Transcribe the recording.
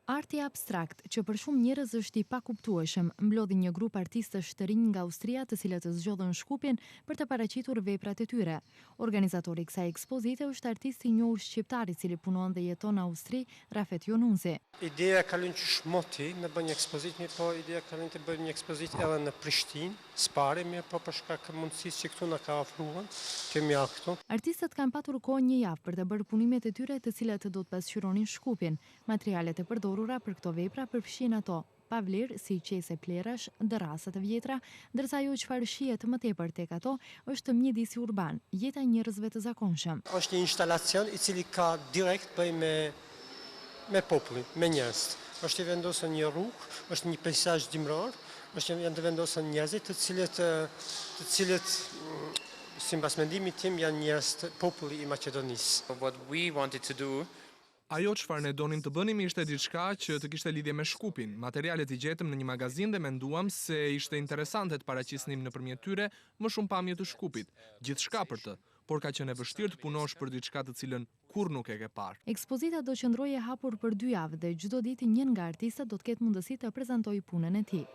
Arti abstrakt, që për shumë njerëz është i pakuptueshëm, mblodhi një grup artistësh të rinj nga Austria të cilët zgjodhën Shkupin për të paraqitur veprat e tyre. Organizatori i kësaj ekspozite është artisti i njohur shqiptar i cili punon dhe jeton në Austri, Rafet Jonuzi. Ideja ka lënë qysh moti me bë një ekspozitë, mirëpo ideja ka lënë të bëjmë një ekspozitë edhe në Prishtinë, s'pari, mirëpo për shkak të mundësisë që këtu na ka ofruan, kemi ardhur këtu. Artistët kanë patur kohë një javë për të bërë punimet e tyre të cilat do të pasqyronin Shkupin. Materialet e përdorura për këto vepra përfshijnë ato pa vlerë si qese plehrash, dërrasa të vjetra, ndërsa ajo çfarë shihet më tepër tek ato është mjedisi urban, jeta e njerëzve të zakonshëm. Është një instalacion i cili ka direkt të bëjë me me popullin, me njerëzit. Është i vendosur një rrugë, është një peisazh dimëror, është janë të vendosur njerëzit të cilët të cilët sipas mendimit tim janë njerëz të populli i Maqedonisë. What we wanted to do. Ajo çfarë ne donim të bënim ishte diçka që të kishte lidhje me Shkupin. Materialet i gjetëm në një magazinë dhe menduam se ishte interesante të paraqisnim nëpërmjet tyre më shumë pamje të Shkupit, gjithçka për të, por ka qenë e vështirë të punosh për diçka të cilën kurrë nuk e ke parë. Ekspozita do qëndrojë e hapur për 2 javë dhe çdo ditë një nga artistët do të ketë mundësi të prezantojë punën e tij.